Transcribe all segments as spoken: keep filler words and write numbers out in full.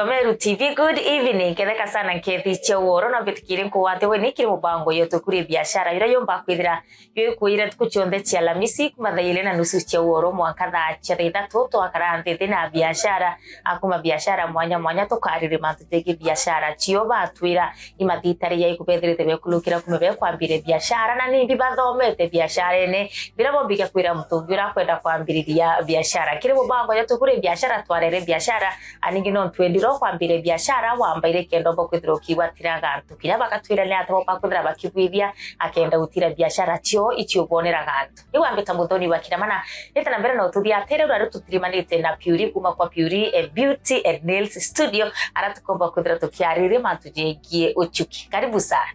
Meru T V, good evening. Ketheka sana nkethi cia uoro na mbitikire nkugwate weni kiri mubango yetu kuri biashara ira yomba kwithira yikuira ntuku cionthe cia Alamisi kuma thaa iri na nusu cia uoro mwanka thaa cia thaa ithatu, twakara nthi thi na biashara, akuma biashara mwanya mwanya tukarire mantu jegi biashara cio batwira imathitari ya ikubethirite bekulukira kuma bekwambire biashara na nimbi bathomete biasharene. Bira bombiga kwira muntu ungi urakwenda kwambiriria biashara. Kiri mubango yetu kuri biashara twarere biashara, aningi no ntwendiro kwambire biashara wambaire kenda omba kwithira ukigwatira gantu. Kinya bagatwira ni ata boba kwithira bakigwithia akenda gutira biashara cio icio ubonera gantu. Riu ambita Muthoni wa Kiramana, ite na mbere na ututhia atere ura riu tutirimanite na Piuri kuma kwa Piuri, eh, Beauty and Nails Studio, ara tukomba kwithira tukiariria mantu jegie uchuki. Karibu sana.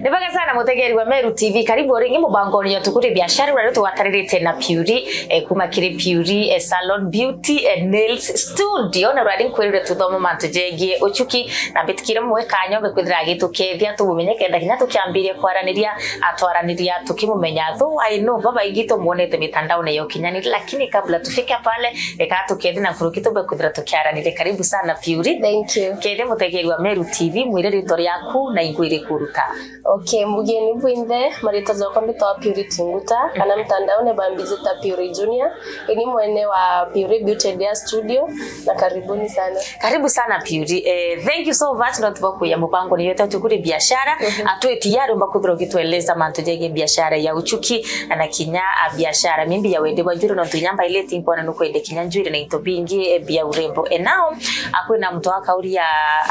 Ni bwega sana mutegeri wa Meru T V, karibu ringi mubangoni ya tukuri biashara uria tugwataririte na Piuri, eh, kuma kiri Piuri, eh, Salon Beauty and Nails Studio, na rwari nkwirire tuthoma mantu jegie uchuki, na mbitikire mwe kanya mbe kwithira agitukethia tumumenye kenda kinya tukiambiria kwaraniria, atwaraniria tukimumenya. Though I know babaingi tumuonete mitandaone ya ukinyaniria, lakini kabla tufike pale, reka tukethi na nkuruki tumbe kwithira tukiaranire. Karibu sana Piuri. Thank you. Kethi mutegeri wa Meru T V, mwire ritwa riaku na ingu iri kuruta. Okay, mbugeni bwinthe, maritwa jakwa mbitwa Piuri Tunguta, kana mtandaone bambijita Piuri Junior. Ini mwene wa Piuri Beauty Idea Studio, na karibuni sana. Karibu sana Piuri. Eh, thank you so much, not for kuya mubango ni yote tukuri biashara. Mhm. Atweti yari umba kwithira ukitueleza mantu jegie biashara ya uchuki na kinya a biashara. Mimbi ya wende bwa njwiri nontu inya mbaileti nkona nukwende kinya njwiri na into bingi, eh, bia urembo. And now, akwina muntu akauria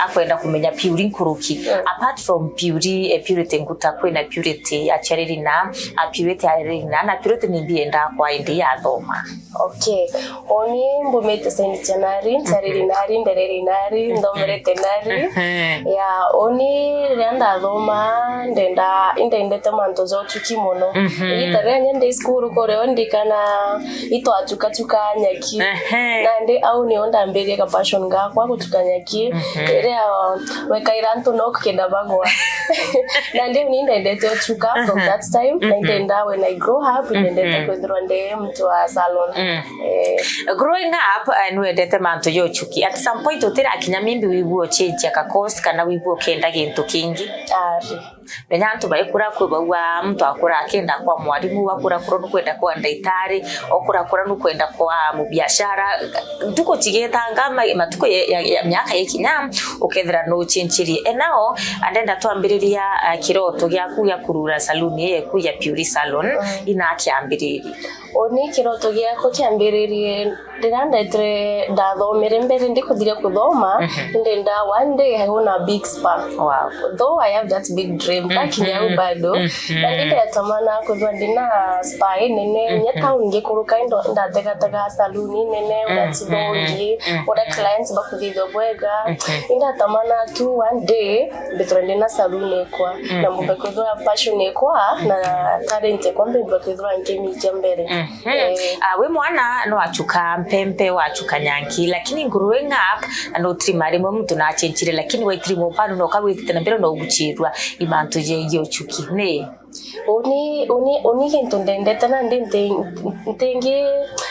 akwenda kumenya Piuri nkuruki. Mm. Apart from Piuri, eh, Purity Nguta, kwina Purity aciariri na, a Purity ariri na, na Purity nimbi enda kwa indi yathoma. Okay. Oni mbumite Saint January, ncariri nari, ndereri nari, ndomerete nari. Mhm. Ya, oni riria ndathoma, ndenda, indendete mantu ja uchuki muno. Mhm. Igita riria nye ndi cukuru kuria ndikana itwachukachuka nyaki. Ehe. Nandi au nio ndambirie ka passion gakwa guchuka nyaki. Mhm. Riria wekaira antu no kenda bagwa. Nandi uni ndendete uchuka from that time. Na indenda when I grow up, indendete kwithirwa ndi muntu wa salon. Mm. Eh. Growing up, eh, nwendete mantu ya uchuki. At some point, utirakinya maybe wigua uchenjia ka course kana wigua ukenda gintu kingi? Ari. Menya antu baikura kwi baua muntu akura akenda kwa mwarimu, akura kura nukwenda kwa ndaitari, okura kura nukwenda kwa mubiashara. Ntuku cigitanga, ma-, matuku ya, ya, ya miaka ikinya, ukethira nuchinchirie. And now, andenda twambiriria, uh, kiroto giaku gia kurura saluni yeku ya Piuri Salon, mm, ina kiambiririe. Uni kiroto giakwa kiambiririe riria ndetire ndathomere mbere ndikuthiria kuthoma, mhm, ndenda one day I own a big spa. Wow. Though I have that big dream, mhm, takinya au bado. Mhm. Na ndindetamana kwithirwa ndina spa inene, mhm, nya town ngikuruka indo ndategatega saluni nene, uria, mhm, cithongi, mhm, uria clients bakuthithwa bwega. Mhm. Indatamana tu one day mbithirwe ndina saluni ikwa, mm, na mbumbe kwithirwa passion ikwa na talent ikwa mbumbe kwithirwa nkimija mbere. Mm. Eh. Ah, wi mwana no achuka mpempe, wachuka nyanki, lakini growing up, no trima rimwe muntu na achenchire, lakini waitiri mubanu no kawitite na mbere no uguchirwa imantu jegie uchuki. Ni? Uni, uni, uni gintu ndendete na ndi nti-, ntingi,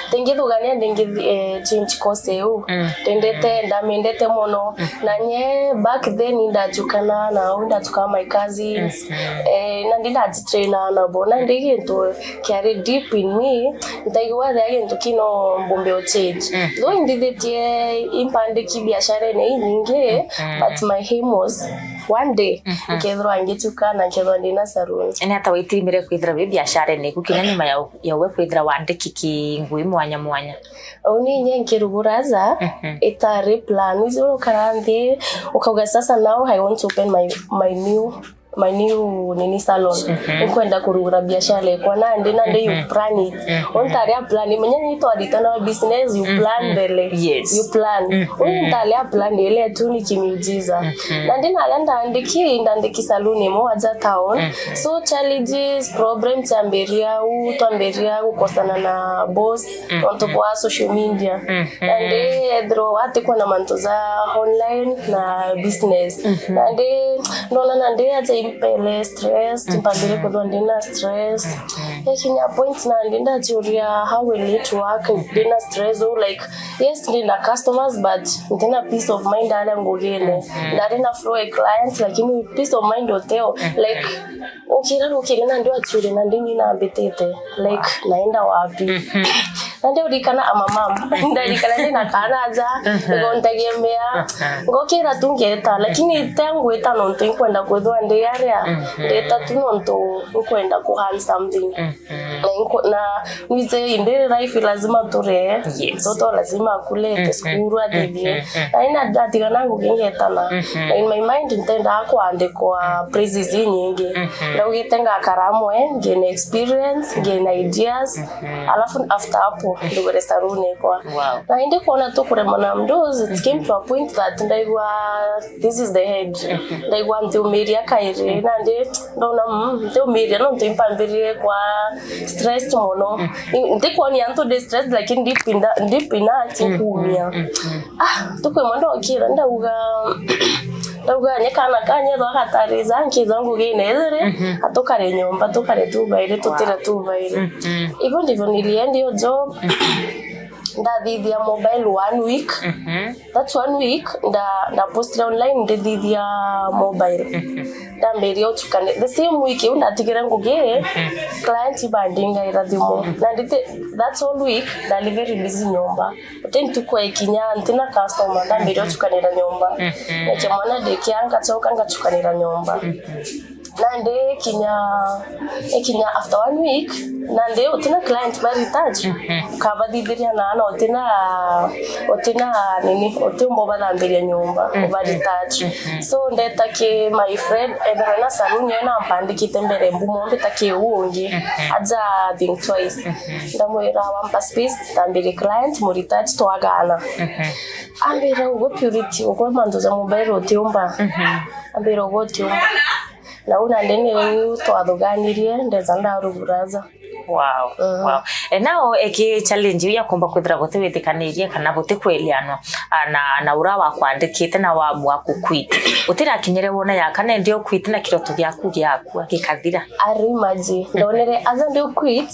ntingithugania ndingi, eh, change course iu. Mm. Ndendete, ndamendete muno. Mm. Na nye back then ndachukana na au ndachukana my cousins. Mm. Eh, na ndi ndajitraina nabo. Na ndi gintu kiari deep in me, ntaigua the gintu kino mbumbe o change. Mm. Though indithitie impandiki biashara-ini inyingi, mm, but my aim was one day, mhm, nkethirwa ngichuka na nkethirwa ndina salon. Ni ata waitirimire kwithira wi biashara-ini iku kinya nyuma ya, ya we kwithira wandiki ki ngui mwanya mwanya? Uni nye nkirugura ja, mhm, itari plan. Wizi ukara nthi, ukauga, "Sasa now I want to open my, my new, my new nini salon." Mhm. Nkwenda kurugura biashara ikwa nandi, nandi you, mhm, plan it. Mhm. Untari a plan, menya ni twaritana business, you plan, mhm, mbere. Yes. You plan. Mhm. Untari a plan ile tu ni kimiujiza. Mhm. Nandi naria ndandiki, ndandiki salon imwe waja town. Mhm. So challenges, problems ciambiria u, twambiria gukosana na boss, mhm, nontu bwa social media. Mhm. Nandi ethirwa watikwa na mantu ja online na business. Mhm. Nandi ndona nandi aja impele stress, mpambire kwithwa ndina stress. Yakinya point nandi ndaciuria, how will it work ndina stress? Oh, like, yes, ndina customers, but ndina peace of mind aria ngugine. Ndari na flow ya clients, lakini peace of mind uteo. Like, ukira rukiri nandi waciuria nandi ni nambitite. Like, naenda wapi? Nandi urikana ama mam. Ndarikana ndina kana aja, igontegemea. Ngokira tu ngeta, lakini te ngwita nontu inkwenda kwithwa ndi aria. Ndeta tu nontu inkwenda ku earn something. Na inko-, na nwize in daily life lazima ture. Yes. Mtoto lazima akule, ete cukuru, athithie. Na ina ndatigana ngugi ngetana. Na in my mind ntendaa kwandikwa places inyingi. Ndaugite ngakara amwe, ngina experience, ngina ideas. Alafu after hapo, ndigure saloon ekwa. Wow. Na indi kwona tukuremwa na mdos, it came to a point that ndaigua this is the head. Ndaigua ntiumiria kairi, nandi ndona, mm, ntiumiria nontu impambirie kwa stressed mono. Ntikwoni antu ndi stressed, lakini deep in that, deep in that nkuumia. Ah, tuku imwe ndokira, ndauga, ndauga, nye kana kanye thwa gatariza, nkiza ngugine ithiri, atukare nyomba, tukare tubairi, tutire tubairi. Hivyo ndivyo niliendi hiyo job. Ndathithia mobile one week. That one week, nda, nda post online ndithithia mobile. Ndambiria uchukane. The same week iu ndatigire ngugi, client ibandingaira thimu. Na nditi, that's all week, ndari very busy nyomba. Uti ntuku ekinya, ntina customer, ndambiria uchukanira nyomba. Neke mwana ndekia, ngachoka ngachukanira nyomba. Nandi kinya, ikinya after one week, nandi utina client ba retouch, ukabathithiria na, na utina, utina nini, utiumba ubathambiria nyomba, uba retouch. So, ndeta ki my friend, ethirwa na saloon yo nampandikite mbere, mbu mumbi ta ki u ungi, aja think twice. Ndamwira, wampa space, tambirie client, mu retouch, twagana. Ambira, uguo Purity, uguo mantu ja mobile utiumba. Ambira, uguo utiumba. Na u nandi niu twathuganirie, ndesa ndaruguraja. Wow, wow. E, nao eki challenge iu ya kumba kwithira butiwitikanirie kana butikwelianwa, a, na, na ura wakwandikite na wamua ku quit. Utirakinyire wona ya kana ndio quit na kiroto giaku giakua gikathira. Ari maji, ndonere aja ndio quit,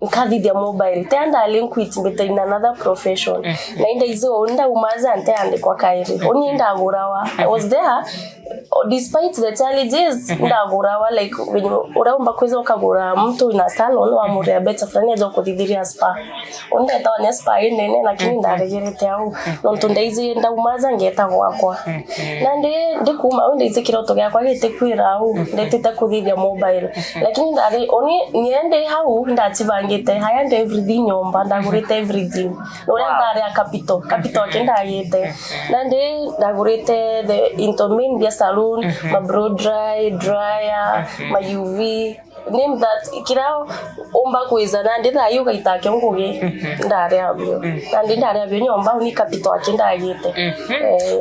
nkathithia mobile. Te ndali quit mbita in another profession. Na inda izo ndaumaja nteandikwa kairi. Uni ndagurawa. I was there. Despite the challenges, ndagurawa, like, venye uraumba kwiza ukagura mtu in a salon, wamuria mbeca fulani aja kuthithiria spa. Uni ndetawa ni spa inene, lakini ndaregerete au. Nontu ndaizi ndaumaja ngeta gwakwa. Na ndi, ndikuma au ndaizi kiroto giakwa gitikwira au, ndetite kuthithia mobile. Lakini ndari, uni, nie ndi hau, ndachibangite, I had everything nyomba, ndagurite everything. Na uria ndari a capital, capital aki ndagite. Nandi ndagurite the into main bia saloon, ma blow dry, dryer, ma U V, name that, kira umba kwiza nandi thayu ugaita akio ngugi, ndari abio. Nandi ndari abio nyomba, uni capital aki ndagite. Eh.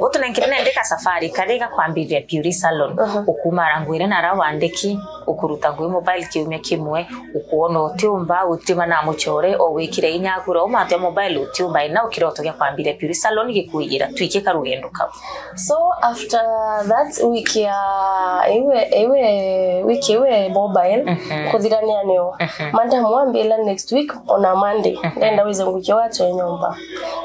Utunenkire nende ka safari kari gakwambiriria Purity Salon, ukuuma rangu ire na ara wandiki, ukuruta ngui mobile kiumia kimwe, ukwona utiumba, utima na muchore, o wikire inya akura uma atia mobile utiumba, ina ukiroto gia kwambiriria Purity Salon gikuijira, twike karugendo kau. So after that week ya, iwe, iwe, week iwe mobile, kuthirania nio. Madam wambila next week on a Monday, ndenda wize ngukia wacho nyomba.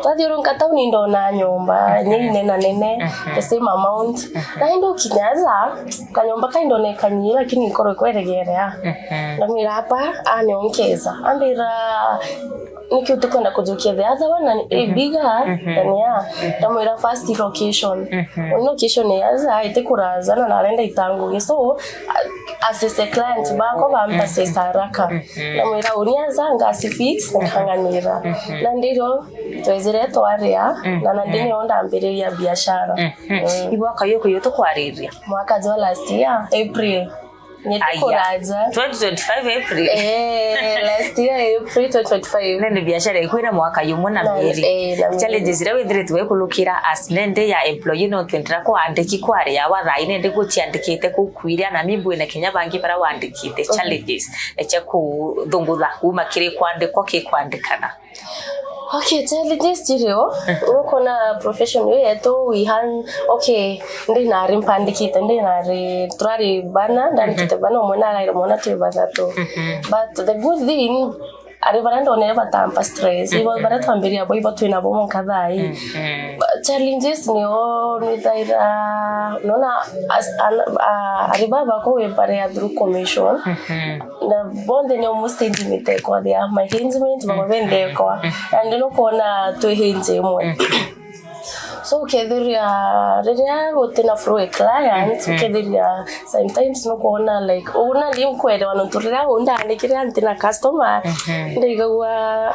Twathiurunka tauni ndona nyomba, nini nena nene, the same amount. Na indi ukinya aja, kanyomba kai ndonekanie, lakini nkoro ikweregerea. Ndamwira, hapa, anionkeza. Ambira, niki utikwenda kujukia the other one and a bigger than ya? Ndamwira, first location. Uni location ya aja, itikuraja, na narenda itangugi. So, a-, assist client bako, bampa assist haraka. Ndamwira, uni aja, ngasi fix, nkang'anira. Na ndiro, twezire twaria, na nandi nio ndambiriria biashara. Ibwaka yuku yutu kwariria? Mwaka jwa last year, April. Aya. Nyetukuraja. Twenty twenty-five April. Eh, last year April twenty twenty-five. Nene biashara ikwina mwaka yumwe na mieri. Eh, na mieri. Challenges iria withiritwe wikulukira as nende ya employee, no twendera kwandiki kwaria wa thai nende guciandikite kukwiria na mimbu ina kinya bangi bara wandikite. Challenges eche kuthungutha kuma kiri kwandikwa ki kwandikana. Okay, challenges cirio. Ukona profession yo yetu, we han, okay, ndi nari mpandikite, ndi nari, turari bana, ndandikite bana, umwe naraire mwana twi bathatu. But the good thing, ari baria ndonere batampa stress, ibo baria twambiria bo, ibo twina bo mwanka thaa ii. Challenges nio nwithaira, nona, as, an, a, ari baba ko wiparea through commission. Na bonthe ni almost intimate kwa, they are my kinsmen, baba bendekwa. And nukwona twi hinge imwe. So ukethiria riria gutina flow e client, ukethiria sometimes nukwona like, una ndi nkwerewa nontu riria undandikire anti na customer, ndaigagua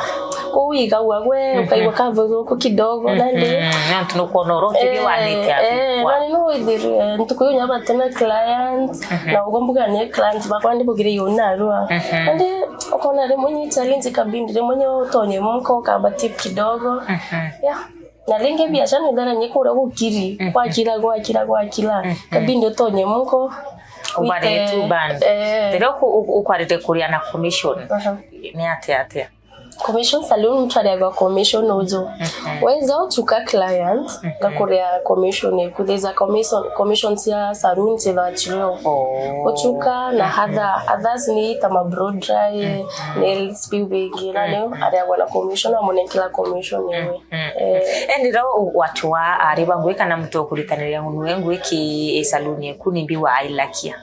kuu igagua gwe, ukaigua kavuthuku kidogo, na ndi nontu nukwona uroti bi wanite eh, na ni no withirie ntuku iu nya batina client, na ugo mbuga ni client bakwa ndi bugire yo narua. Na ndi ukona rimwe ni challenge kabindi, rimwe ni utonye mko kaba tip kidogo. Yeah. Na ringi biashara ni dhara ni kura gukiri, gwakira, gwakira, gwakira. Kabindi utonye mko. Ubare tu band. Eh. Riria uku-, uku-, ukwarite kuria na commission. Ni atia atia? Commission saloon, mtu ariagwa commission uju. Weza uchuka client, ngakuria commission eku. There's a commission, commission cia saloon cia thachileo. Oh. Uchuka na other, others ni ta ma blow dry, nails, biu bingi. Na ni ariagwa na commission, amunenkela commission ewe. Eh. Eni rau wachwa ari ba ngui kana mtu ukuritaniria ngui ki saluni eku ni mbi wa ailakia?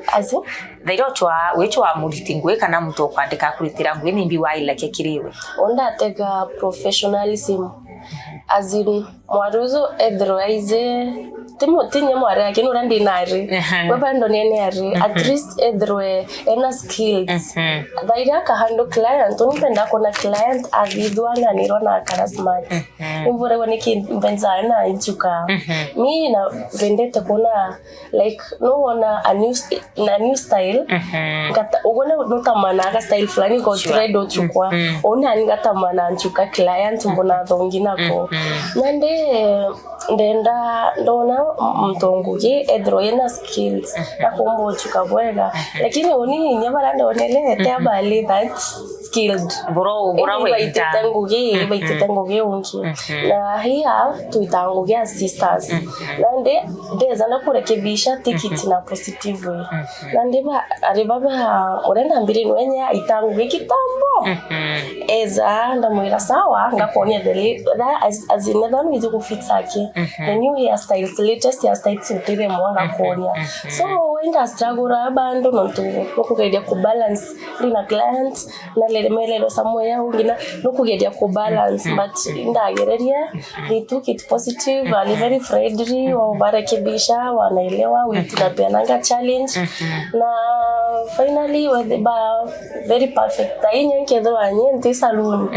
Azi? Thaira uchwa, wichwa muriti ngui kana mtu ukwandika akuritira ngui ni mbi wa ailakia kiriwe? Undatega professionalism. As in, mwari uju ethirwe aize, ti mu-, ti nye mwari ake, ni uria ndi nari. We bando nene ari. At least ethirwe ena skills. Thaira aka handle client, uni mpenda kuona client athithwa na nirwa na karasmat. Imvuregwa niki mbenza na inchuka. Mi na vendete kuona, like, no wona a new st-, na new style. Ngata, ugone nutamana aga style fulani go trend uchukwa. Ona ni ngatamana nchuka client mbona thongi nako. Na nde, ndenda, ndona mtu ngugi ethirwa ena skills na kumba uchuka bwega. Lakini uni inya bara ndonele te abali that skilled. Bro, bro, indi baitite ngugi, baitite ngugi ungi. Na here twita ngugi as sisters. Na ndi, ndeza na kurekebisha tikiti na positive way. Na ndi ba, ari baba, urenda mbiri nwenya aita ngugi kitambo. Eza, ndamwira, "Sawa, ngakuonia the li-, that as, as in, nethwa nwiji ku fix aki. The new hairstyles, latest hairstyles utire mwa ngakuonia." So, industry agura bandu nontu nukugeria ku balance ndi na client, na lele melelo somewhere ungi na nukugeria ku balance, but ndagereria, they took it positive, are very friendly, wa barekebisha, wanaelewa, we tunapeananga challenge. Na finally, we, they ba very perfect. Tainya nkethirwa nye nti saloon,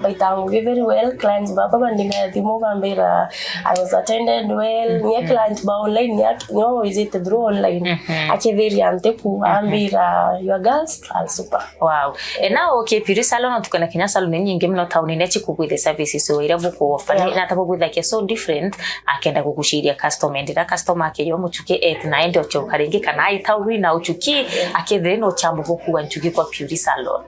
baitangugi very well, clients bakwa bandinga thimu bambira, "I was attended well." Nye client ba online, nye, nye wizite through online. Akithiria ntiku, ambira, "Your girls are super." Wow. E, now, okay, beauty salon, tukona kinya salon nyingi muno taunine cikugwithe services o iria buku offer. Yeah. Na ta bugwithagia so different, akenda kuguciria customer, ndira customer akeyo muchuki et na ende ochoka ringi kana aitauri na uchuki, akethire no chambo bukua nchuki kwa beauty salon.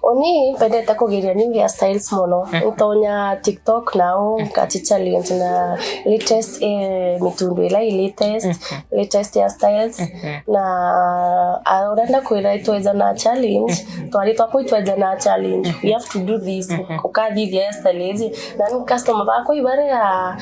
Oni mpendete kugeria new hairstyles muno. Ntonya TikTok nao, ngati challenge na latest, eh, mitundu ila i latest, latest hairstyles. Na, ah, urenda kwira itweja na challenge, twari twakwa itweja na challenge. We have to do this. Ukathithia hairstyle ici. Na ni customer bakwa ibare ya,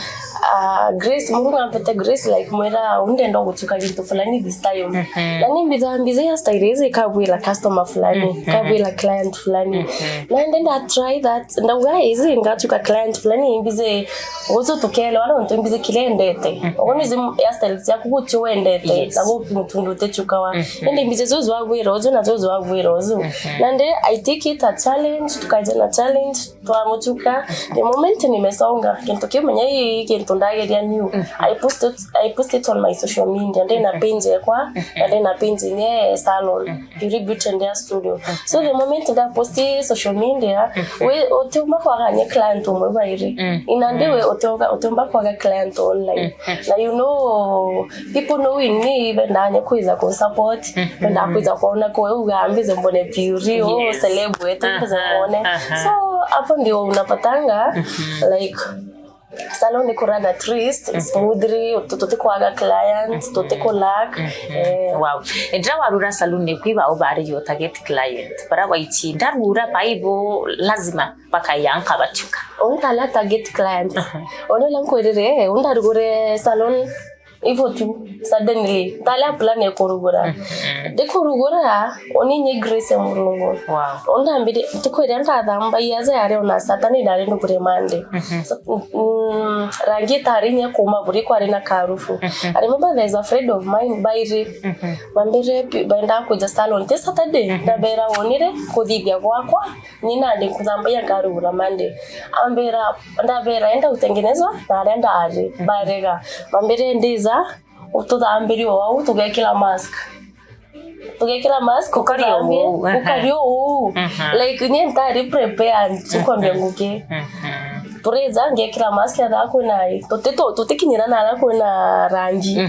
ah, Grace, Murungu ampete Grace, like, mwira, "Undenda guchuka gintu fulani this time." Na ni mbitha, mbitha hairstyle ici ikabwira customer fulani, ikabwira client fulani. Na ndenda try that, ndauga, "Ici ngachuka client fulani, mbithe Ucio tukelewa nontu mbizi kile endete. Ugu ni zim-, hairstyles ciaku gucio wendete, yes, na gu mutundu utichukawa. Indi mbizi zuzu wagwira ucio na zuzu wagwira ucio. Na ndi, I take it a challenge, tukaja na challenge, twamuchuka. The moment nimesonga, kintu kiu menya ii kintu ndageria new. I post it, I post it on my social media, ndi na page ekwa, na ndi na page nye salon. Beauty Beauty and Hair Studio. So the moment ndaposti social media, we utiumba kwaga nye client umwe bairi. Ina ndi we utiumba, utiumba kwaga client online. Na you know, people knowing me, benda nye kwiza ku support, benda kwiza kuona kwa uga mbize mbone beauty, oh, yes, celeb wetu, mbize mbone. So, Hapo ndio unapatanga like salon iko run at least smoothly, tu- tutikwaga clients, tutikulack. Eh, Wow. Ndira warura saluni kwi bao bari yo target client. Bara waichi ndarura baibo lazima bakayanka bachuka. Untala target client. Ono la nkwirire, undarugure salon ivo tu suddenly ntale plan ya kurugura. Ndikurugura, oni nye grace ya Murungu. Wow. Ondambire tukwira ndathamba yaza yari ona Saturday ndari ndugure Monday. So, mm, rangi itari nye kuma buri kwari na karufu. I remember there's a friend of mine bairi. Mambire pi- baenda kuja salon te Saturday ndabera wonire kuthithia gwakwa. Ni nandi nkuthambagia nkarugura Monday. Ambira, ndabera enda utengenezwa na aria ndari barega. Mambire ndiza ututhambiri o au tugekira mask. Tugekira mask Ukari o ututhambie, uu, aha. Ukari o uu. Like ni ntari prepared tukwambia nguki. Turiza ngekira mask ya thaa kwina tuti tu- tutikinyira na aria kwina rangi.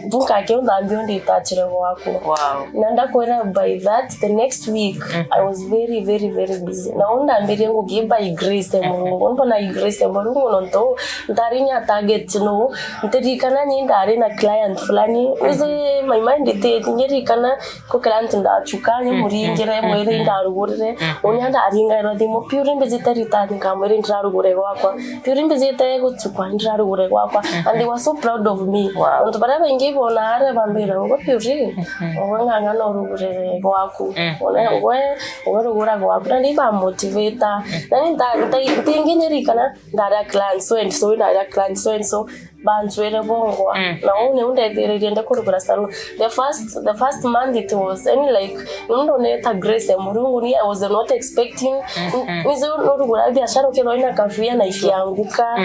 Bunka ke uthambio nditachire gwaku. Wow. Na ndakwira by that the next week I was very very very busy. Na undambirie ngugi by grace ya Murungu. Mbona i grace ya Murungu nontu ntari nya target no ntirikana ni ndari na client fulani. Uzi my mind ite ndirikana ko client ndachuka ni muringire mwiri ndarugurire. Unya ndaringairwa thimu piuri mbijite ritani nkamwiri ndirarugure gwakwa. Piuri mbijite guchukwa ndirarugure gwakwa. And they were so proud of me. Wow. Nontu baria baingi bona aria bambira ugo piuri. Ugo ng'ang'a no rugurire gwaku. Ona ugo ugo rugura gwaku. Na ni ba motivate. Na ni nta- nta- ntingi ndirikana ndaria client so and so, ndaria client so and so. Banchwire bongwa. Na uu niu ndethiririe ndikurugura salon. The first the first month it was any like nundu neta grace ya Murungu ni I was not expecting. Nizo nurugura biashara ukethwa ina kafia na ikianguka.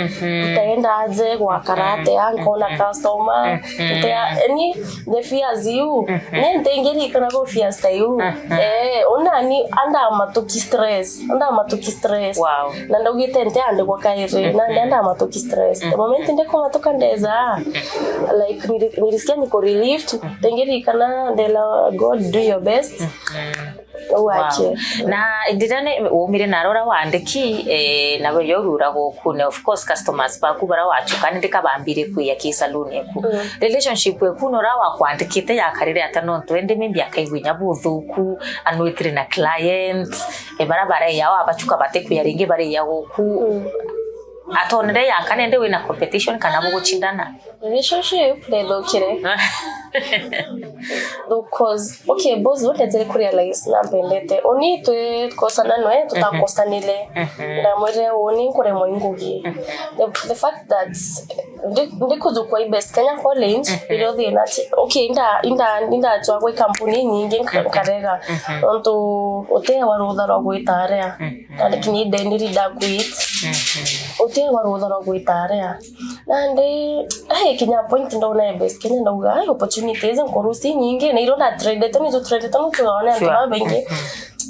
Utaenda aje gwakara atia nkona customer. Utea any the fears you. Ni ntingirikana go fears ta you. Eh, unani anda matuki stress. Anda matuki stress. Wow. Na ndaugite nte andikwa kairi na nde anda matuki stress. The moment ndikumatuka ndeza like nili- nilisikia niko relieved. Tengerikana ndela God do your best. Uache. Na ndira ni umire na rora wandiki eh, na we yo rura gukune of course customers baku bara wachuka ni ndika bambire kuya ki salon eku. Relationship eku no ra wakwandikite ya karire ata no twende maybe akaigwinya buthuku anwitire na clients. E bara bareya wa bachuka bate kuya ringi bareya guku. Atonere ya kana ende wina competition kana buguchindana. Relationship ndethukire. Because okay boss wote tiri ku realize na mpendete oni twi kosana nwe tutakosanile. Ndamwire uni nkuremwa ingugi. The, the fact that ndi- ndikujukwa i best Kenya College iro thina ati okay inda inda inda chwa gwi kampuni nyingi nka- nkarega. Nontu utewa rutha rwa gwita aria. Lakini ndeniri ndakwit utewa rutha rwa gwita aria. Nandi ai kinya point ndona e best Kenya ndauga ai opportunities nkorusi nyingi na iro nda trade tani zo trade tani tuone antu babaingi.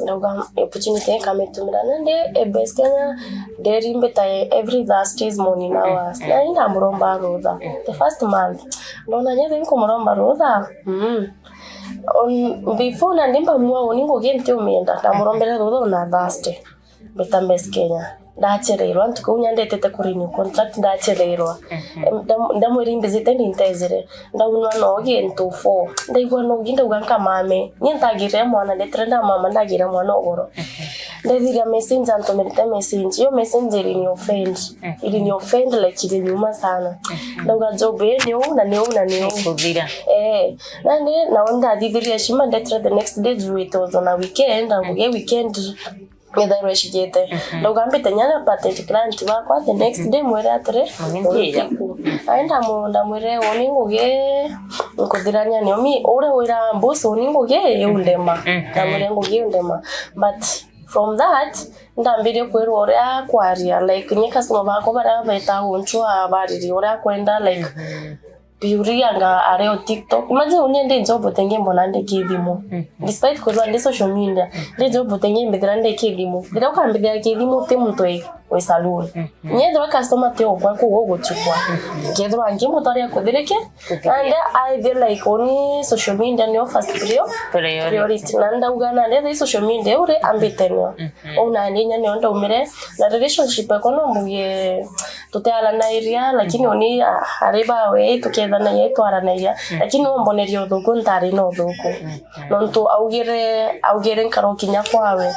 Ndauga opportunity nkamitumira nandi e best Kenya nderi mbita every Thursdays morning hours na ndamuromba rutha the first month. Ndona nyathe nkumuromba rutha. Mm. On, before nandi mbamua uni ngugi ntiumienda ndamurombere rutha ona Thursday. Mbita Best Kenya ndachereirwa ntuku iu nyandetete ku renew contract ndachereirwa. Ndam- ndamwira imbijite nintezire ndaunwa nogi into four ndaigua nogi ndauga nkamame nie ntagire mwana ndetere ndamama ndagire mwana ugoro. Ndethiria message antumirite message iyo message irini offend irini offend like iriniuma sana. Ndauga job ii ni uu na ni uu na ni uu. Kuthira. Eh, nandi nao ndathithirie shima ndetere the next day juu it was on a weekend na ngugi weekend nithairwe icigite. Ndauga mbite nyanya patent client bakwa the next day mwire atiri Mami ngiya. Ai ndamu- ndamwire uni ngugi nkuthirania nio mi uria wira boss uni ngugi iundema. Ndamwire ngugi iundema but from that ndambirie kwirwa uria kwaria like nye customer bakwa baria beta gunchwa baririe uria kwenda like Biuria anga areo TikTok. Imagine unie ndi job tenge mbona ndi kithimu. Despite kwithwa ndi social media, ndi job tenge mbithira ndi kithimu. Ndira ukambithira kithimu ti muntu e. wi saloon. Nyethirwa customer ti okwa kuu uguchukwa. Kethirwa ngimutwaria kuthirike, nande aithie like uni social media nio first prio-, priority. Na ndauga nande thi social media uri ambite nio. Ou nandi inya nio ndaumire na relationship ekwa no mbugie tutearanairia, lakini uni a-, ari bawe tukethanagia itwaranairia, lakini omboneria uthuku ntari na uthuku. Nontu augire, augire nkarukinya kwawe.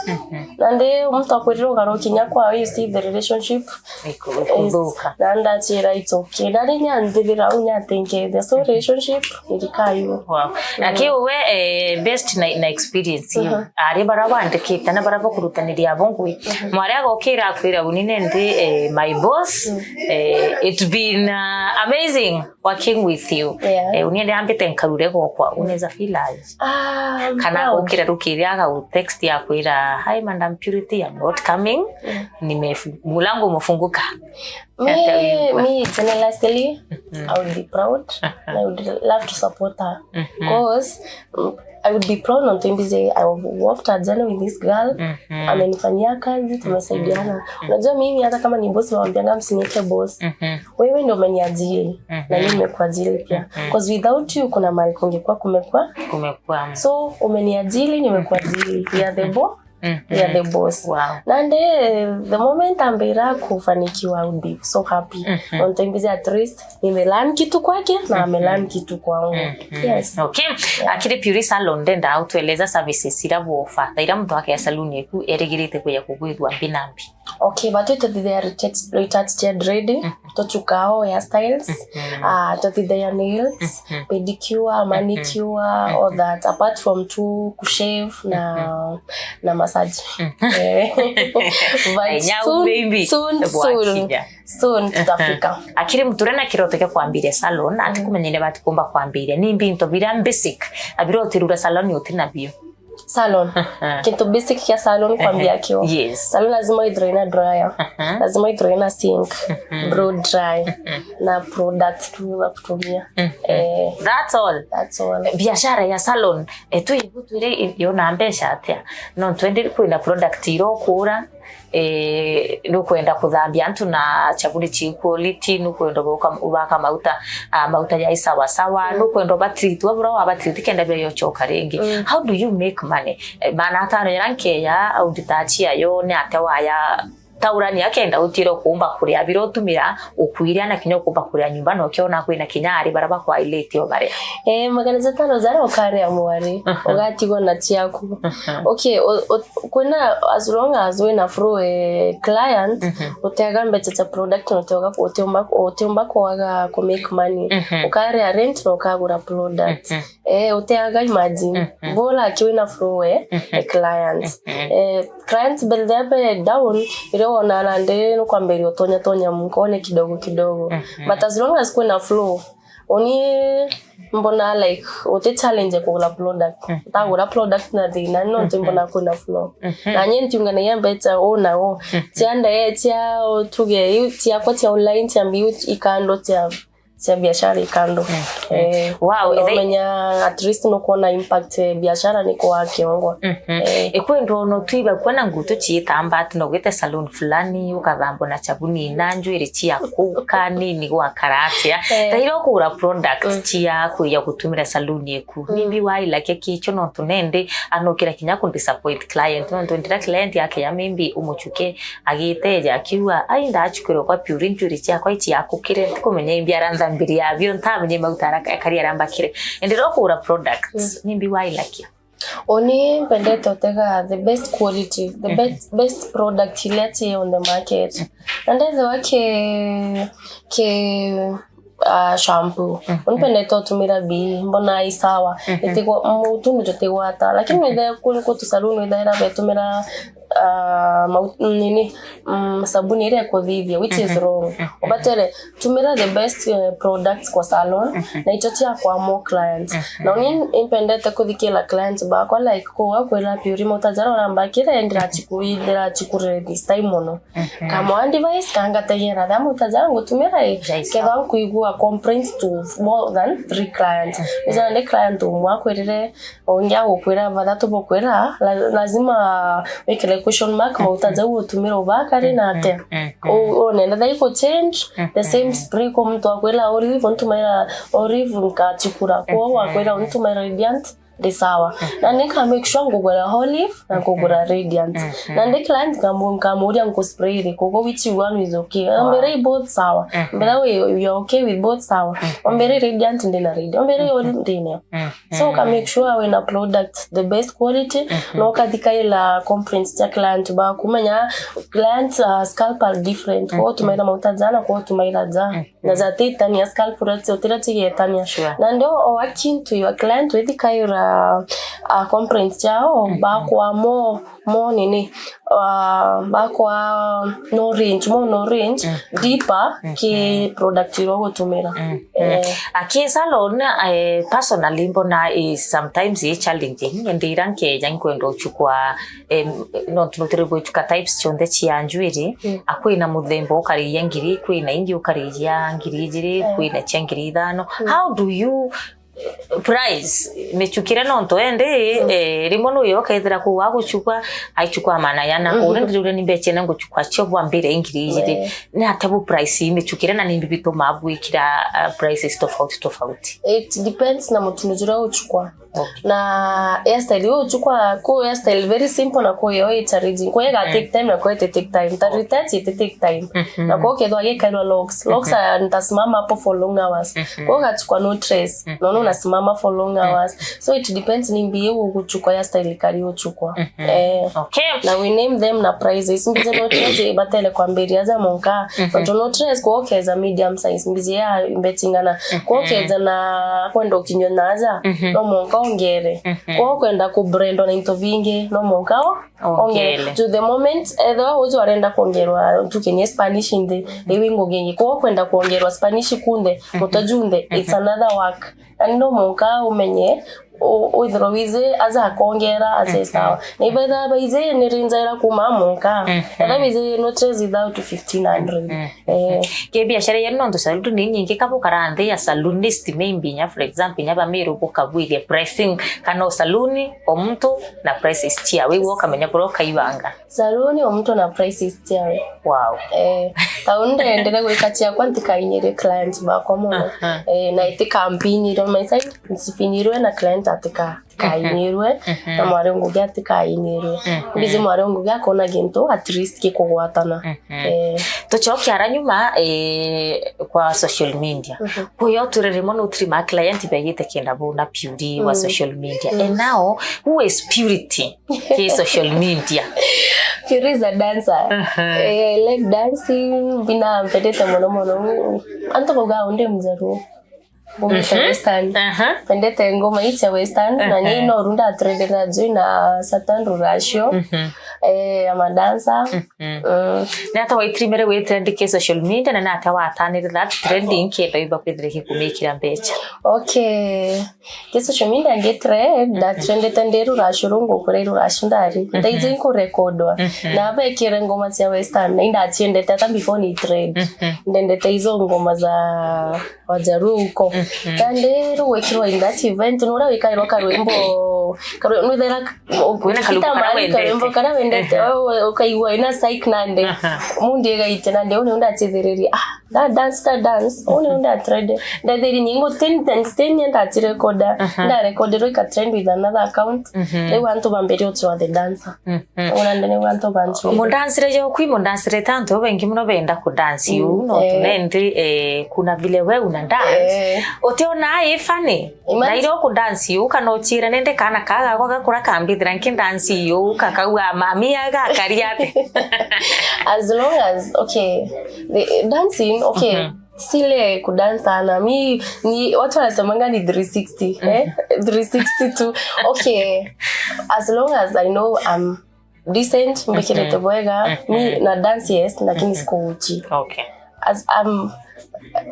Nandi muntu akwirire ugarukinya kwawe, you see the relationship Iku-, ikuthuka. Na ndachira it's okay. Nari nya nthithira au nya tingethia. So relationship irikayu. Wow. Lakini we, eh, best na, na experience iyo. Ari bara wandikite na bara bakurutaniria abo ngui. Mwari agokira akwira uni nindi, eh, my boss, eh, it's been, uh, amazing working with you. Yeah. Eh, uni ndi ambite nkarure gokwa, unaweza feel aje? Ah, I'm Kana proud. Agokira rukiri aga text ya kwira, "Hi, Madam Purity, I'm not coming." Nimefu-, mlango umefunguka. Me, Hata wimba. Me generously, I would be proud. I would love to support her. Because, mm, I would be proud not to say I have walked a journey with this girl. Amenifanyia kazi, tumesaidiana. Unajua mimi hata kama ni boss, nawambianga msiniite boss. Wewe ndio umeniajiri, na mimi nimekuajiri pia. Because without you, kuna mahali kungekuwa kumekuwa. Kumekuwa. So, umeniajiri, nimekuajiri. We are the bo-, we are the boss. Wow. Nandi, the moment ambira kufanikiwa, I would be so happy. Nontu mbizi at least, nimelearn kitu kwake, na amelearn kitu kwangu. Yes. Okay. Akiri Purity Salon, ndenda utueleza services ira bwofa. Thaira muntu akea saloon eku, erigirite kuya kugwithua mbi na mbi. Okay, but tuthithia retouch-, retouch cia dread, tuchuka all hairstyles, ah, tuthithia nails, pedicure, manicure, all that, apart from tu kushave na, na massage. Eh, but Nyau soon, baby. Soon, soon, Bwakinya. Soon tutafika. Akiri muntu uria na kiroto kia kwambiria salon, ati kumenya ni bati kumba kwambiria. Ni bintu bira basic, abira utirura salon utina bio. Salon. Kintu basic kia salon kwambia kio. Yes. Salon lazima ithirwe na dryer. Lazima ithirwe na sink. Blow dry. Na products tu za kutumia. Eh, That's all. That's all. Biashara ya salon, eh, tu ibu twire yona mbeca atia? No twende kwina product iro kura, eh, nukwenda kuthambia antu na chabuni chi quality, nukwenda uboka-, ubaka mauta, ah, mauta ya sawa sawa, nukwenda ubatreat, wabura wabatreat kenda bia yochoka ringi. How do you make money? Eh, maana atano yara nkeya, au nditachi ayo, ni ate waya taurani akenda utire ukumba kuria bira utumira, ukuiria na kinya ukumba kuria nyumba, no kiona kwina kinya ari bara bakwa ileti o baria. Eh, magana jatano jara ukaria mwari, ugatigwa na chiaku. Okay, o-, o-, kwina, as long as wina flow, eh, client, uteaga mbeca cha product, na uteaga, uteumba, uteumba kwaga ku make money. Ukaria rent na ukagura product. Eh, uteaga imagine. Bora aki wina flow, eh, eh, client. Eh, client bende be down, ire wona nandi nukwambiria utonya tonya mkone kidogo kidogo. But as long as kwina flow, uni mbona like uti challenge kugura product. Utagura product na thina, no nti mbona kwina flow. Na nye ntiunganagia mbeca u na u. Cia ndege, cia tuge, iu ciakwa cia online, cia mbiu ikando, cia, cia biashara ikando. Eh, Wow, na ithai- umenya at least nukwona impact, eh, biashara ni kwa kiongwa. Eh. Ikwendwa no twiba kwona ngutu ciitamba ati no gwite salon fulani, ukathambwa na chabuni na njwiri cia kuka nini gwakara atia. Eh. Thaira ukugura product cia kuya gutumira salon eku. Maybe waila keki icho no tunende, anokira kinya ku disappoint client. No ndira client yake ya maybe umuchuke agiteja akiuga, "Ai, ndachukirwe kwa Purity njwiri ciakwa ici akukire, ntikumenya imbi aranthambiria abio, ntamenye mauta ara-, akari arambakire." Ende rokugura products, nimbi wailakia? Uni mpendete utega the best quality, the best, best product iria ci on the market. Na ndethwa ki, ki ah, shampoo. Unipendete utumira bii, mbona i sawa. Itigwa, mutundu jutigwata. Lakini withe kuri kutu saluni withaira betumira, ah, mau-, nini, mm, sabuni iria ikuthithia, which is wrong. Ubatere, tumira the best, eh, products kwa salon, na icho cia kwa more clients. Na uni impendete kuthikira clients bakwa, like, kuwa kwira Purity mauta jara urambakire, ndirachiku-, ndirachikurire this time mono. Kama advice, kangategera tha mauta jara ngutumira i, kethwa nkuigua complaints to more than three clients. Nijana ni client umwe akwirire, ungi agukwira, bathatu bukwira, la-, lazima wikire question mark, mauta jau utumira ubaka ri na atia. U-, unenda thai ku change the same spray, ko muntu akwira olive, untumaira olive nkachikura. Kwou akwira untumaira Radiant, ndi sawa. Na ni nka make sure ngugura olive na ngugura Radiant. Na ndi client nkamu-, nkamuria nku spray iriku, ko which one is okay. Ombere i both sawa. Ombere we, you are okay with both, sawa. Ombere Radiant, ndi na Radiant. Ombere olive, ndi nayo. So uka make sure wina product the best quality, na ukathikaira complaints cia client baku. Menya client, uh, scalp are different. Kwa utumaira mauta jana, kwa utumaira ja. Na jatitania scalp products, utira cigetania. Sure. Na ndio o working to your client, withikaira, uh, complaints ciao, bakwa mo, mo nini, uh, bakwa no range, mo no range, deeper ki product iria ugutumira. Eh. Aki salon, eh, personally mbona is sometimes i challenging, ndi ira nkeja nkwenda uchukua, em, nontu nutiri gwichuka types cionthe cia njwiri, akwina muthemba ukariria ngiri, kwina ingi ukariria ngiri ijiri, kwina cia ngiri ithano. How do you price michukire? Nontu endi, eh, rimwe nuyo ukethira kuu aguchukua, aichukua manayana. Uri ndiriuria ni mbecha ina nguchukua cio bwa mbere ingiri ijiri. Ni atia bu price michukire na ni mbi bituma bwikira, uh, prices tofauti tofauti? It depends na mutundu juria uchukua. Okay. Na hairstyle yo uchukua, ku hairstyle very simple na ku yo i challenging. Ku ega take time na ku ite take time. Ta retouch ite take time. Na ku kethwa gikairwa locks. Locks are, ntasimama hapo for long hours. Ku gachukua no trace. No, no, unasimama for long hours. So it depends ni mbi iu uguchukua ya style kari uchukua. Eh. Okay. Na we name them na prices. Mbize no trace batele kwambiria ja monka. But no trace kwa ukeza medium size. Mbize ya imbetingana. Kwa ukeza na kwenda ukinywa naja. No monka ongere. Kwa kwenda ku brand na into bingi. No monka o ongere. To the moment, ethwa uju arenda kuongerwa tukenye Spanish in the, the wingo gengi. Kwa kwenda kuongerwa Spanish kunde, muto junde, it's another work. Na no monka umenye, u-, withirwa wize aza akongera, aze sawa. Na ibetha baize ni rinjaira kuma monka. Etha bize no trace without fifteen hundred. Eh. Ke biashara yenu nontu saluni ni nyingi, kabu karanthi ya salonist maybe nya, for example, nya bamiru bukabwithia pricing, kana o saluni o muntu na prices cia, we ukamenya kuria ukaiwanga. Saluni o muntu na prices ciawe. Wow. Eh, tau ndendere gwika ciakwa ntikainire clients bakwa mono. Eh, na itikampinire, my side nsifinyirwe na client atika, atikainirwe, na mwari ngugi atikainirwe. Mbizi mwari ngugi akona gintu at least gikugwatana. Eh. Tucoke ara nyuma, eh, kwa social media. Kuyo turere mono utiri ma client begite kenda bona beauty wa social media. And now, who is Purity? Ki social media. Purity is a dancer. Eh, I like dancing, bina mpendete mono mono. Antu bauga undi mjaruo. Ngoma cia western. Mpendete ngoma ici cia western, na ni no runda trendera juu na Satan Rurasho. Eh, I'm a dancer. Mm. Ni ata waitirimere gwitrend ki social media, na ni ata watanire that trending kenda wimba kwithira gikumikira mbecha? Okay. Ki social media ngitrend, ndatrendete ndi rurashu rungu kuri rurashu ndari. Ndaiji nkurekodwa. Na bekire ngoma cia western, na indaciendete ata before ni trend. Ndendete izo ngoma za Wajaruo huko. Kandi rugwikirwa in that event, ni uria wikairwa karwimbo, karwi-, nwithira Kwina karwimbo karia wendete. Karwimbo karia wendete, wewe ukaigua ina psych nande. Mundi igaitia nande, uni unda atithiriria. Ah, that dance, that dance. Uni unda atrende. Ndathiri nyingo ten, ten, ten nenda atirekoda. Ndarekoderwa ika trend with another account. Riu antu bambere utua the dancer. Ona ndene antu bantu. Mundansire yo kwi, mundansire ta antu baingi muno benda kudansi u, no tunendi, eh, kuna vile we una dance. Utiona ai funny? Na ire ukudansi u, kana uchira nende kana ka gakwa gakura kambithira nkidansi u, kakauga mami agakari ati. As long as, okay, the dancing, okay, sile kudance sana. Mi, ni, watu wanasemanga ni three sixty, eh? Three sixty tu. Okay, as long as I know I'm decent, mbikirite bwega, mi na dance, yes, lakini siko uchi. Okay. As, um,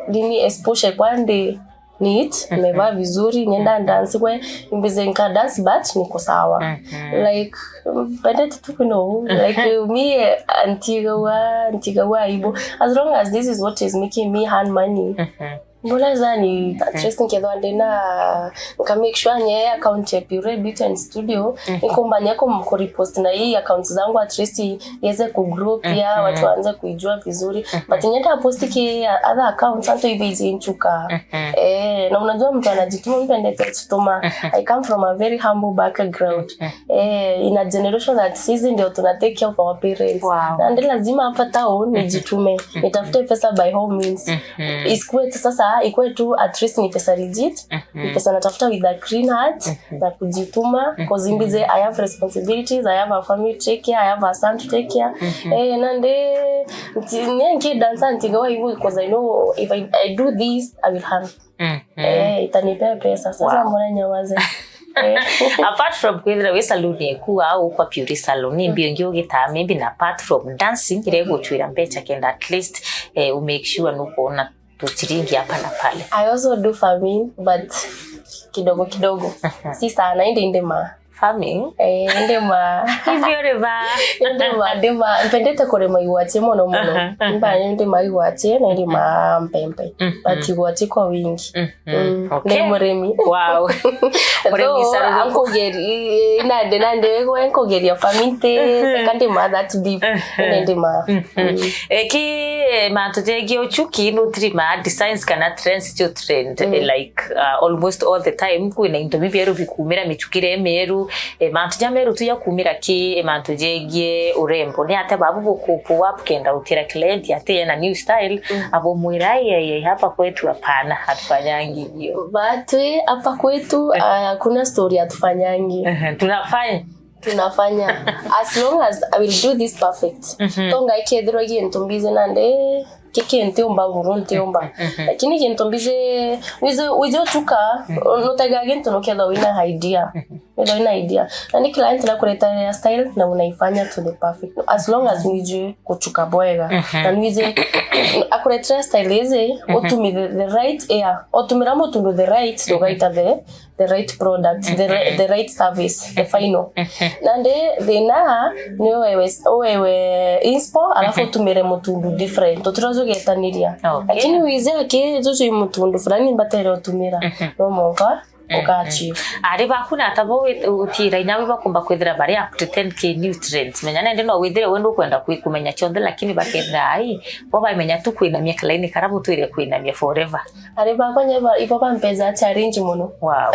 nini, exposure kwa ndi neat, nimevaa vizuri, nienda dance kwe, mbize nka dance, but niko sawa. Like, um, pendete tu kuno, like, mi, eh, ntigawa, ntigawa aibu. As long as this is what is making me earn money, Mbona zani, at least nkethwa ndina, nka make sure nye account ya Pure Beauty and Studio, nikumbanya ku, ku repost na hii accounts zangu, at least iweze ku grow pia, watu waanze kuijua vizuri. But nyenda post ki other accounts, antu ibi zinchuka. Eh, na unajua mtu anajituma, mtu endete kujituma. I come from a very humble background. Eh, in a generation that sisi ndio tuna take care of our parents. Wow. Na ndio lazima hapa town nijitume, nitafute pesa by all means. Isikuwe tu sasa, ikuwe tu at least ni pesa legit, ni pesa natafuta with a clean heart, na kujituma, 'cause imbize, I have responsibilities, I have a family to take care, I have a son to take care. Eh, na nde, nti-, ni nki dancer ntigawa hivyo, 'cause I know if I, I do this, I will have. Eh, itanipea pesa. Sasa mbona nyamaze? Eh. Apart from kwithira wi saluni eku au kwa beauty salon, ni mbio ingi ugitaa maybe na apart from dancing, iria iguchwira mbecha kenda at least, eh, u make sure nukwona tuchiringi hapa na pale. I also do farming, but kidogo kidogo. Si sana, indi ndima. Farming? Eh, ndima. Hivyo riba. Ndima, ndima. Mpendete kurima igwati mono mono. Aha, aha. Mba ndima igwati na ndima mpempe. But igwati kwa wingi. Mm, okay. Ndi murimi. Wow. Murimi. Though, saluni. Ankugeri, nande, nande, wego ankugeria family, kandi ma that deep. Nende ma. Mm. Eh, ki, eh, mantu jegi uchuki, no tiri ma designs kana trends jo trend, eh, like, uh, almost all the time, kwina into bibieru bikumira, michukire mieru, eh, mantu ja meru tu ya kumira ki, eh, mantu jegie urembo. Ni ate babu bukupu wapu kenda utira client ate na new style, abo mwira, "Ai, ai, ai, hapa kwetu hapana, hatufanyangi hiyo." Batwi, hapa kwetu, ah, hakuna story hatufanyangi. Ehe, tunafanya. Tunafanya. As long as I will do this perfect. Tonga ikethirwa gintu mbizi nande, kiki ntiumba buru ntiumba. Lakini gintu mbizi, wize, wize uchuka, nutega gintu nukethwa wina idea. Wethwa wina idea. Na ni client nakureterera style na unaifanya to the perfect. As long as nwijue kuchuka bwega. Na nwize, akuretera style izi, utumire the right air. Utumira mutundu the right, ugaita the, the right product, the ri-, the right service, the final. Nandi thina ni wewe, wewe inspo, alafu utumire mutundu different. Utirajugetaniria. Okay. Lakini wize aki, juju i mutundu fulani mbatere utumira. No monka ukachieve. Ari baku na ata bo wit-, utira inya we bakumba kwithira bari up to ten K nutrients. Menya nende no withire we ndukwenda kwi-, kumenya chonthe, lakini bakethira ai, bo bamenya tu kwinamia kalaini kara butwire kwinamia forever. Ari bakwa nye ba, ibo bampeja challenge mono. Wow.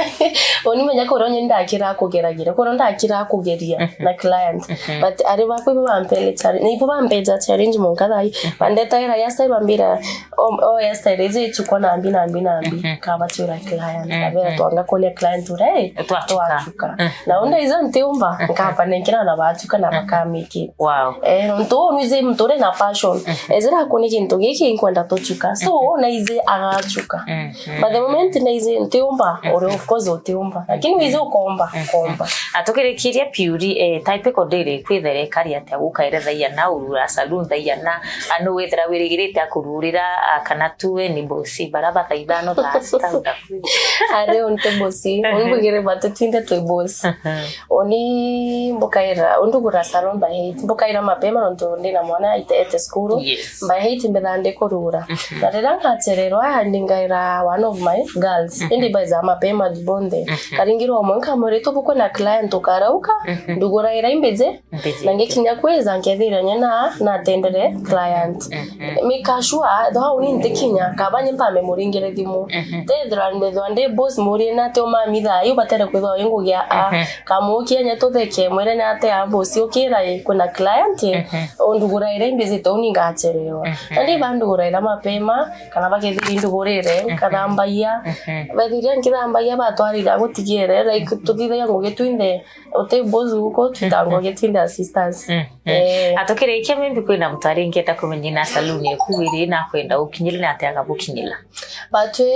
Oni menya kuria onye ndakira kugeragira, kuria ndakira kugeria na client. But ari bakwa ibo bampele challenge, na ibo bampeja challenge monka thai. Bandetagira ya sai bambira, "O, o, ya style izi ichukwa nambi, nambi, nambi." Kabatwira client, kabera twanga kuria client uria, eh, twachuka. Na unda izo ntiumba, nkaba nenkira na bachuka na bakamiki. Wow. Eh, nontu nwize muntu uri na passion. Ezira akuni gintu giki nkwenda tuchuka. So, naize agachuka. But the moment naize ntiumba, uri of course utiumba. Lakini wize ukomba, ukomba. Atukirikiria Pure, eh, typical day ri kwithire kari atia gukaire thaia na urura salon thaia na, anu withira wirigirite akururira, a, kana tu we ni bosi, bara bathaithano thaa sita utakwi. Ari unte bosi, unbugire batu twinde twi bosi. Oni mbukaira, undugura salon by eight, mbukaira mapema nontu ndina mwana aite, ete cukuru. Yes. By eight mbithaa ndikurura. Na riria ngachererwa, ndingaira one of my girls. Indi baiza mapema bonthe. Karingirwa umwe nkamwira, "Tubukwe na client ukarauka, ndugura ira imbiji." Na ngikinya kwiza nkethira nyena natendere client. Make sure, though uni ntikinya, kaba nye mpambe muringire thimu. Tethira mbethwa ndi boss murie na ati umami thaa yu batere kwithwa ingugia a. Kamukia nye tutheke, mwire ni ati a boss ukira i, kwina client, undugura ira imbiji to uni ngacherewa. Na ndi bandugura ira mapema, kana bakethira indugurire, nkathambagia. Bethiria nkithambagia batwarira gutigire, like, tuthithagia ngugi twinthe, uti boss guku, twitangwa ngugi twinthe assistance. Eh. Atukirikia, maybe kwina muntu aringeta kumenya na saluni eku iri na kwenda ukinyire na ati agabukinyira. But twi,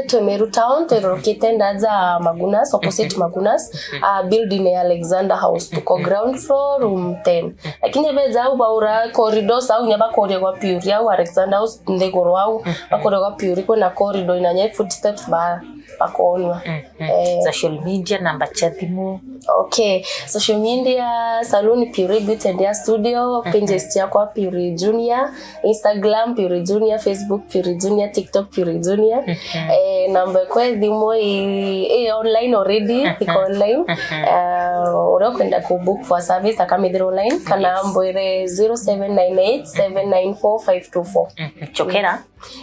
twi Meru town, twirorokite nda ja Magunas, opposite Magunas, a building ya Alexander House, tuko ground floor, room ten. Lakini beza au baura corridors au nya bakoria gwa Pure au Alexander House nthiguru au, bakoria gwa Pure kwina corridor ina nya footsteps ba bakoonwa. Mhm. Eh. Social media, namba cia thimu? Okay. Social media, Saloon Puree Beauty and Hair Studio, pages ciakwa Puree Junior, Instagram Puree Junior, Facebook Puree Junior, TikTok Puree Junior. Mhm. Eh, namba ekwa ya thimu i, i online already, iko online. Mhm. Eh, uria ukwenda ku book for service akamithira online, kana ambwire zero seven nine eight seven nine four five two four. Mhm. Chokera?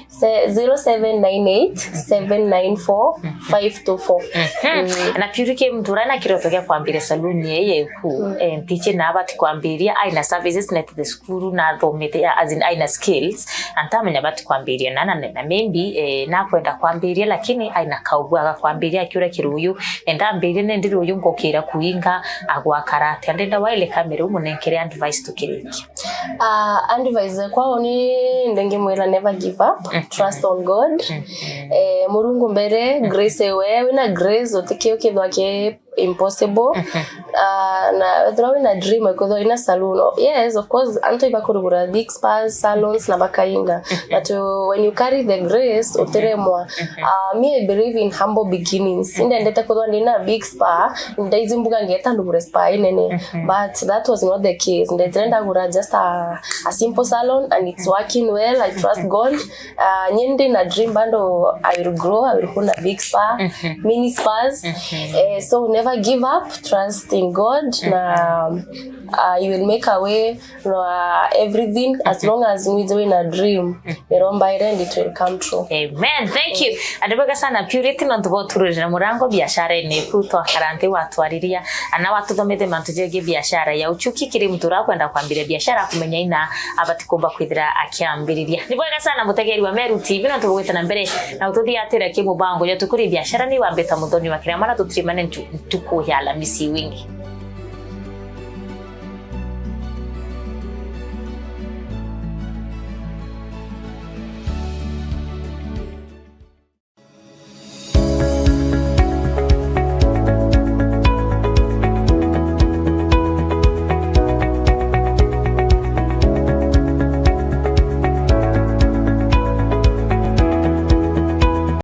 Se-, zero seven nine eight seven nine four five two four. Mhm. Mm. Na Puree, ki muntu uria na kiroto gia kwambiria saluni ii yeku, mm, eh, ntichi na abati kwambiria, aina services, na the school na athomete, as in aina skills, na ntamenya abati kwambiria na, na, na maybe, eh, nakwenda kwambiria, lakini aina kaubu aga kwambiria, akiuria kiruyu, eh, ndambiria nindi ruyu ngokira kuinga, agwakara atia? Ndenda waile kamera umunenkere advice tukirikia. Ah, advice kwao ni ndingimwira never give up, mhm, trust on God. Mhm. Eh, Murungu mbere, mhm, grace ewe, wina grace, utikio kithwa ki impossible. Mhm. Ah, na wethirwa wina dream, kwithwa wina saloon. Oh, yes, of course, antu ibakurugura big spas, salons na bakainga. Mhm. But, uh, when you carry the grace, mhm, utiremwa. Mhm. Ah, me, I believe in humble beginnings. Mhm. Indendete kwithwa ndina big spa, ndaizi mbuga ngeta ndugure spa inene. Mhm. But that was not the case. Ndetire ndagura just a, a simple salon and it's working well. I trust God. Uh, nyie ndi na dream bando, I will grow, I will own a big spa, mhm, mini spas. Mhm. Eh, so never give up, trust in God, mhm, na, uh, you will make a way, no, uh, everything, as long as withwe wina dream, miromba ire and it will come true. Amen. Thank you. Andu bega sana Purity, nontu bwa utururira murango biashara-ini iku, twakara nthi watwariria, ana watuthomithia mantu jegie biashara ya uchuki. Kiri muntu urakwenda kwambiria biashara, akumenya ina abati kumba kwithira akiambiriria. Ni bwega sana mutegeri wa Meru T V, nontu bugwite na mbere na ututhiatira ki mubango ya tukuri biashara ni wambita muthoni wa kiria mara tutirimane ntu-, ntuku ya Alamisi wingi.